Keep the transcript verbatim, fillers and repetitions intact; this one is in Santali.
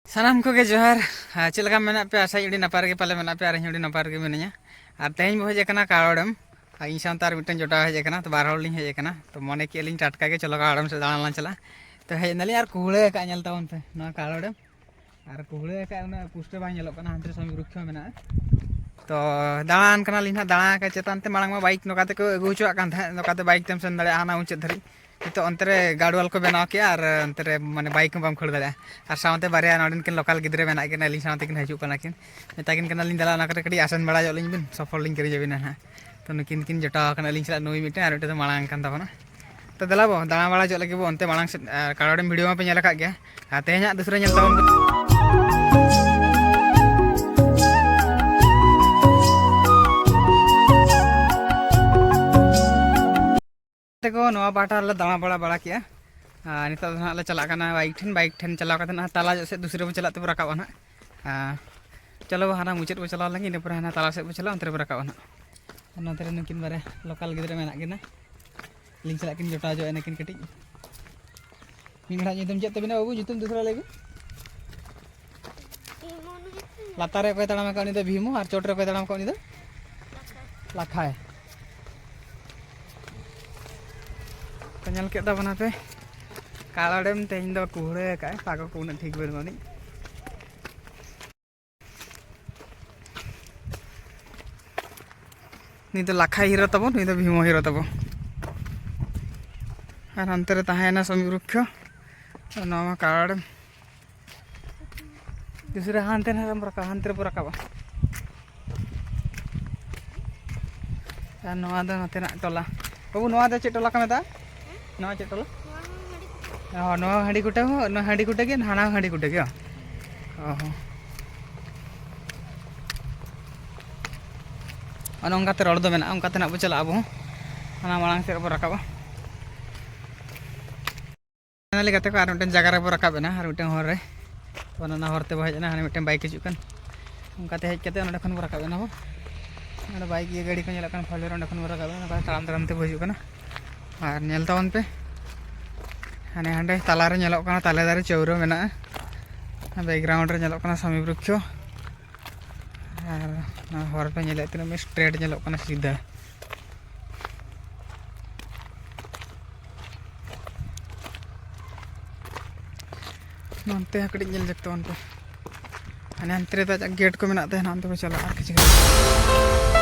ᱥᱟᱱᱟᱢ ᱠᱚᱜᱮ ᱡᱚᱦᱟᱨ᱾ ᱟᱨ ᱪᱮᱫ ᱞᱮᱠᱟ ᱢᱮᱱᱟᱜ ᱯᱮᱭᱟ? ᱟᱥᱟᱭᱟᱹᱧ ᱟᱹᱰᱤ ᱱᱟᱯᱟᱭ ᱨᱮᱜᱮ ᱯᱟᱞᱮ ᱢᱮᱱᱟᱜ ᱯᱮᱭᱟ, ᱟᱨ ᱤᱧ ᱦᱚᱸ ᱟᱹᱰᱤ ᱱᱟᱯᱟᱭ ᱨᱮᱜᱮ ᱢᱤᱱᱟᱹᱧᱟ᱾ ᱟᱨ ᱛᱮᱦᱮᱧ ᱵᱚ ᱦᱮᱡ ᱟᱠᱟᱱᱟ ᱠᱟᱲᱚᱲᱮᱢ, ᱟᱨ ᱤᱧ ᱥᱟᱶᱛᱮ ᱟᱨ ᱢᱤᱫᱴᱮᱱ ᱡᱚᱴᱟᱣ ᱦᱮᱡ ᱟᱠᱟᱱᱟ᱾ ᱛᱚ, ᱵᱟᱨ ᱦᱚᱲ ᱞᱤᱧ ᱦᱮᱡ ᱟᱠᱟᱱᱟ᱾ ᱛᱚ, ᱢᱚᱱᱮ ᱠᱮᱫᱼᱟ ᱞᱤᱧ ᱴᱟᱴᱠᱟ ᱜᱮ ᱪᱚᱞᱚ ᱠᱟᱲᱚᱲᱮᱢ ᱥᱮᱫ ᱫᱟᱬᱟᱱ ᱞᱟᱝ ᱪᱟᱞᱟᱜᱼᱟ᱾ ᱛᱚ, ᱦᱮᱡ ᱮᱱᱟᱞᱤᱧ ᱟᱨ ᱠᱩᱦᱲᱟᱹ ᱟᱠᱟᱫ, ᱧᱮᱞ ᱛᱟᱵᱚᱱ ᱯᱮ ᱱᱚᱣᱟ ᱠᱟᱲᱚᱲᱮᱢ᱾ ᱟᱨ ᱠᱩᱦᱲᱟᱹ ᱟᱠᱟᱫ, ᱩᱱᱟᱹᱜ ᱯᱩᱥᱴᱟᱹ ᱵᱟᱝ ᱧᱮᱞᱚᱜ ᱠᱟᱱᱟ, ᱦᱟᱱᱛᱮ ᱥᱚᱢᱤ ᱵᱨᱩᱠᱠᱷᱚ ᱢᱮᱱᱟᱜᱼᱟ᱾ ᱛᱚ, ᱫᱟᱬᱟᱱ ᱠᱟᱱᱟᱞᱤᱧ ᱦᱟᱸᱜ, ᱫᱟᱬᱟ ᱟᱠᱟᱫ ᱪᱮᱛᱟᱱ ᱛᱮ ᱢᱟᱲᱟᱝ ᱢᱟ ᱵᱟᱭᱤᱠ ᱱᱚᱝᱠᱟ ᱛᱮᱠᱚ ᱟᱹᱜᱩ ᱦᱚᱪᱚᱣᱟᱜ ᱠᱟᱱ ᱛᱟᱦᱮᱸᱫ, ᱱᱚᱝᱠᱟ ᱛᱮ ᱵᱟᱭᱤᱠ ᱛᱮᱢ ᱥᱮᱱ ᱫᱟᱲᱮᱭᱟᱜᱼᱟ ᱦᱟᱱᱟ ᱢᱩᱪᱟᱹᱫ ᱫᱷᱟᱹᱨᱤᱡ᱾ ᱱᱤᱛᱚᱜ ᱚᱱᱛᱮ ᱨᱮ ᱜᱟᱨᱰ ᱣᱟᱞ ᱠᱚ ᱵᱮᱱᱟᱣ ᱠᱮᱜᱼᱟ ᱟᱨ ᱚᱱᱛᱮ ᱨᱮ ᱢᱟᱱᱮ ᱵᱟᱭᱤᱠ ᱦᱚᱸ ᱵᱟᱢ ᱠᱷᱟᱹᱲ ᱫᱟᱲᱮᱭᱟᱜᱼᱟ᱾ ᱟᱨ ᱥᱟᱶᱛᱮ ᱵᱟᱨᱭᱟ ᱱᱚᱰᱮᱱ ᱠᱤᱱ ᱞᱳᱠᱟᱞ ᱜᱤᱫᱽᱨᱟᱹ ᱢᱮᱱᱟᱜ ᱠᱤᱱᱟ, ᱟᱹᱞᱤᱧ ᱥᱟᱶᱛᱮ ᱠᱤᱱ ᱦᱤᱡᱩᱜ ᱠᱟᱱᱟ ᱠᱤᱱ᱾ ᱢᱮᱛᱟ ᱠᱤᱱ ᱠᱟᱱᱟᱞᱤᱧ, "ᱫᱮᱞᱟ ᱚᱱᱟ ᱠᱚᱨᱮ ᱠᱟᱹᱴᱤᱡ ᱟᱥᱮᱱ ᱵᱟᱲᱟ ᱧᱚᱜ ᱞᱤᱧ ᱵᱤᱱ, ᱥᱚᱯᱷᱚᱞ ᱞᱤᱧ ᱠᱤᱨᱤᱧ ᱟᱹᱵᱤᱱᱟ ᱦᱟᱸᱜ᱾" ᱛᱚ ᱱᱩᱠᱤᱱ ᱠᱤᱱ ᱡᱚᱴᱟᱣ ᱟᱠᱟᱱᱟ ᱟᱹᱞᱤᱧ ᱥᱟᱞᱟᱜ, ᱱᱩᱭ ᱢᱤᱫᱴᱮᱱ ᱟᱨ ᱢᱤᱫᱴᱮᱱ ᱫᱚ ᱢᱟᱲᱟᱝ ᱟᱠᱟᱱ ᱛᱟᱵᱚᱱᱟ᱾ ᱛᱚ ᱫᱮᱞᱟ ᱵᱚ, ᱫᱟᱬᱟ ᱵᱟᱲᱟ ᱧᱚᱜ ᱞᱟᱹᱜᱤᱫ ᱵᱚ ᱚᱱᱛᱮ ᱢᱟᱲᱟᱝ ᱥᱮᱫ᱾ ᱟᱨ ᱠᱟᱲᱚᱲᱮᱢ ᱵᱷᱤᱰᱤᱭᱳ ᱢᱟᱯᱮ ᱧᱮᱞ ᱟᱠᱟᱫ ᱜᱮᱭᱟ, ᱟᱨ ᱛᱮᱦᱮᱧᱟᱜ ᱫᱩᱥᱨᱟᱹ ᱧᱮᱞ ᱛᱟᱵᱚᱱ ᱯᱮ᱾ ᱛᱮᱠᱚ ᱱᱚᱣᱟ ᱯᱟᱦᱴᱟ ᱨᱮᱞᱮ ᱫᱟᱬᱟ ᱵᱟᱲᱟ ᱵᱟᱲᱟ ᱠᱮᱜᱼᱟ᱾ ᱟᱨ ᱱᱤᱛᱚᱜ ᱫᱚ ᱦᱟᱸᱜ ᱞᱮ ᱪᱟᱞᱟᱜ ᱠᱟᱱᱟ ᱵᱟᱭᱤᱠ ᱴᱷᱮᱱ᱾ ᱵᱟᱭᱤᱠ ᱴᱷᱮᱱ ᱪᱟᱞᱟᱣ ᱠᱟᱛᱮ ᱦᱟᱸᱜ ᱛᱟᱞᱟ ᱧᱚᱜ ᱥᱮᱫ ᱫᱩᱥᱨᱟᱹ ᱵᱚ ᱪᱟᱞᱟᱜ ᱛᱮᱵᱚ ᱨᱟᱠᱟᱵᱼᱟ ᱦᱟᱸᱜ᱾ ᱟᱨ ᱪᱚᱞᱚ ᱵᱚ ᱦᱟᱱᱟ ᱢᱩᱪᱟᱹᱫ ᱵᱚ ᱪᱟᱞᱟᱣ ᱞᱮᱱᱜᱮ, ᱤᱱᱟᱹ ᱯᱚᱨᱮ ᱦᱟᱱᱟ ᱛᱟᱞᱟ ᱥᱮᱫ ᱵᱚ ᱪᱟᱞᱟᱜᱼᱟ, ᱚᱱᱛᱮ ᱨᱮᱵᱚ ᱨᱟᱠᱟᱵᱼᱟ ᱦᱟᱸᱜ᱾ ᱟᱨ ᱱᱚᱛᱮ ᱨᱮ ᱱᱩᱠᱤᱱ ᱵᱟᱨᱭᱟ ᱞᱳᱠᱟᱞ ᱜᱤᱫᱽᱨᱟᱹ ᱢᱮᱱᱟᱜ ᱠᱤᱱᱟ, ᱟᱹᱞᱤᱧ ᱥᱟᱞᱟᱜ ᱠᱤᱱ ᱡᱚᱴᱟᱣ ᱧᱚᱜ ᱮᱱᱟ ᱠᱤᱱ ᱠᱟᱹᱴᱤᱡ᱾ ᱢᱤᱫ ᱦᱚᱲᱟᱜ ᱧᱩᱛᱩᱢ ᱪᱮᱫ ᱛᱟᱵᱤᱱᱟ ᱵᱟᱹᱵᱩ? ᱧᱩᱛᱩᱢ ᱫᱚᱥᱨᱟ ᱞᱟᱹᱭ ᱵᱤᱱ᱾ ᱞᱟᱛᱟᱨ ᱨᱮ ᱚᱠᱚᱭ ᱛᱟᱲᱟᱢ ᱟᱠᱟᱫ ᱩᱱᱤ ᱫᱚ ᱵᱷᱤᱢᱩ, ᱟᱨ ᱪᱚᱴ ᱨᱮ ᱚᱠᱚᱭ ᱛᱟᱲᱟᱢ ᱟᱠᱟᱫ ᱩᱱᱤ ᱫᱚ ᱞᱟᱠᱷᱟᱭ᱾ ᱛᱚ, ᱧᱮᱞ ᱠᱮᱫ ᱛᱟᱵᱚᱱᱟ ᱯᱮ, ᱠᱟᱲᱚᱲᱮᱢ ᱛᱮᱦᱮᱧ ᱫᱚ ᱠᱩᱦᱲᱟᱹ ᱟᱠᱟᱫᱼᱟᱭ, ᱯᱟᱜᱚ ᱠᱚ ᱩᱱᱟᱹᱜ ᱴᱷᱤᱠ ᱵᱟᱹᱱᱩᱜ ᱟᱹᱱᱤᱡ᱾ ᱱᱩᱭ ᱫᱚ ᱞᱟᱠᱷᱟᱭ ᱦᱤᱨᱳ ᱛᱟᱵᱚ, ᱱᱩᱭ ᱫᱚ ᱵᱷᱤᱢᱚ ᱦᱤᱨᱳ ᱛᱟᱵᱚ᱾ ᱟᱨ ᱦᱟᱱᱛᱮ ᱨᱮ ᱛᱟᱦᱮᱸᱭᱮᱱᱟ ᱥᱚᱢᱤ ᱵᱨᱩᱠᱠᱷᱚ᱾ ᱟᱨ ᱱᱚᱣᱟ ᱢᱟ ᱠᱟᱲ᱾ ᱫᱩᱥᱨᱟ ᱦᱟᱱᱛᱮ ᱱᱟᱜ ᱨᱮᱢ ᱨᱟᱠᱟᱵᱟ, ᱦᱟᱱᱛᱮ ᱨᱮᱵᱚ ᱨᱟᱠᱟᱵᱟ᱾ ᱟᱨ ᱱᱚᱣᱟ ᱫᱚ ᱱᱚᱛᱮᱱᱟᱜ ᱴᱚᱞᱟ᱾ ᱵᱟᱹᱵᱩ, ᱱᱚᱣᱟ ᱫᱚ ᱪᱮᱫ ᱴᱚᱞᱟ ᱠᱚ ᱢᱮᱛᱟᱜᱼᱟ? ᱱᱚᱣᱟ ᱪᱮᱫ ᱴᱚᱞᱟ? ᱦᱚᱸ, ᱱᱚᱣᱟ ᱦᱟᱺᱰᱤ ᱠᱩᱴᱟᱹ ᱦᱚᱸ, ᱱᱚᱣᱟ ᱦᱟᱺᱰᱤ ᱠᱩᱴᱟᱹ ᱜᱮ, ᱦᱟᱱᱟ ᱦᱟᱺᱰᱤ ᱠᱩᱴᱟᱹ ᱜᱮ ᱵᱟᱝ? ᱚ ᱦᱚᱸ᱾ ᱚᱱᱮ ᱚᱱᱠᱟᱛᱮ ᱨᱚᱲ ᱫᱚ ᱢᱮᱱᱟᱜᱼᱟ, ᱚᱱᱠᱟᱛᱮ ᱱᱟᱜ ᱵᱚ ᱪᱟᱞᱟᱜᱼᱟ ᱟᱵᱚ ᱦᱚᱸ᱾ ᱦᱟᱱᱟ ᱢᱟᱲᱟᱝ ᱥᱮᱫ ᱨᱮᱵᱚ ᱨᱟᱠᱟᱵᱼᱟ᱾ Finally ᱜᱟᱛᱮ ᱠᱚ, ᱟᱨ ᱢᱤᱫᱴᱮᱱ ᱡᱟᱭᱜᱟ ᱨᱮᱵᱚ ᱨᱟᱠᱟᱵ ᱮᱱᱟ, ᱟᱨ ᱢᱤᱫᱴᱮᱱ ᱦᱚᱨ ᱨᱮ᱾ ᱛᱚ, ᱚᱱᱟ ᱦᱚᱨ ᱛᱮᱵᱚ ᱦᱮᱡ ᱮᱱᱟ, ᱦᱟᱱᱮ ᱢᱤᱫᱴᱮᱱ ᱵᱟᱭᱤᱠ ᱦᱤᱡᱩᱜ ᱠᱟᱱ᱾ ᱚᱱᱠᱟᱛᱮ ᱦᱮᱡ ᱠᱟᱛᱮ ᱱᱚᱸᱰᱮ ᱠᱷᱚᱱ ᱵᱚ ᱨᱟᱠᱟᱵ ᱮᱱᱟ ᱵᱚ᱾ ᱱᱚᱸᱰᱮ ᱵᱟᱭᱤᱠ ᱤᱭᱟᱹ ᱜᱟᱹᱰᱤ ᱠᱚ ᱧᱮᱞᱚᱜ ᱠᱟᱱᱟ, four wheeler, ᱚᱸᱰᱮ ᱠᱷᱚᱱ ᱵᱚ ᱨᱟᱠᱟᱵ ᱮᱱᱟ᱾ ᱱᱚᱝᱠᱟ ᱛᱟᱲᱟᱢ ᱛᱟᱲᱟᱢ ᱛᱮᱵᱚ ᱦᱤᱡᱩᱜ ᱠᱟᱱᱟ᱾ ᱟᱨ ᱧᱮᱞ ᱛᱟᱵᱚᱱ ᱯᱮ, ᱦᱟᱱᱮ ᱦᱟᱸᱰᱮ ᱛᱟᱞᱟᱨᱮ ᱧᱮᱞᱚᱜ ᱠᱟᱱᱟ ᱛᱟᱞᱮ ᱫᱟᱨᱮ ᱪᱟᱹᱣᱨᱟᱹ ᱢᱮᱱᱟᱜᱼᱟ᱾ ᱵᱮᱠᱜᱨᱟᱣᱩᱱᱰ ᱨᱮ ᱧᱮᱞᱚᱜ ᱠᱟᱱᱟ ᱥᱟᱢᱤ ᱵᱨᱩᱠᱠᱷᱚ᱾ ᱟᱨ ᱱᱚᱣᱟ ᱦᱚᱨ ᱯᱮ ᱧᱮᱞᱮᱫ ᱛᱤᱱᱟᱹᱜ ᱢᱤᱫ ᱥᱴᱨᱮᱴ ᱧᱮᱞᱚᱜ ᱠᱟᱱᱟ ᱥᱤᱫᱷᱟᱹ᱾ ᱱᱚᱱᱛᱮ ᱦᱚᱸ ᱠᱟᱹᱴᱤᱡ ᱧᱮᱞ ᱡᱚᱝ ᱛᱟᱵᱚᱱ ᱯᱮ᱾ ᱦᱟᱱᱮ ᱦᱟᱱᱛᱮ ᱨᱮᱫᱚ ᱟᱡᱟᱜ ᱜᱮᱴ ᱠᱚ ᱢᱮᱱᱟᱜ ᱛᱟᱭᱟ, ᱦᱟᱱᱛᱮ ᱠᱚ ᱪᱟᱞᱟᱜᱼᱟ ᱟᱨ ᱠᱤᱪᱷᱩ ᱜᱷᱟᱹᱲᱤᱡ᱾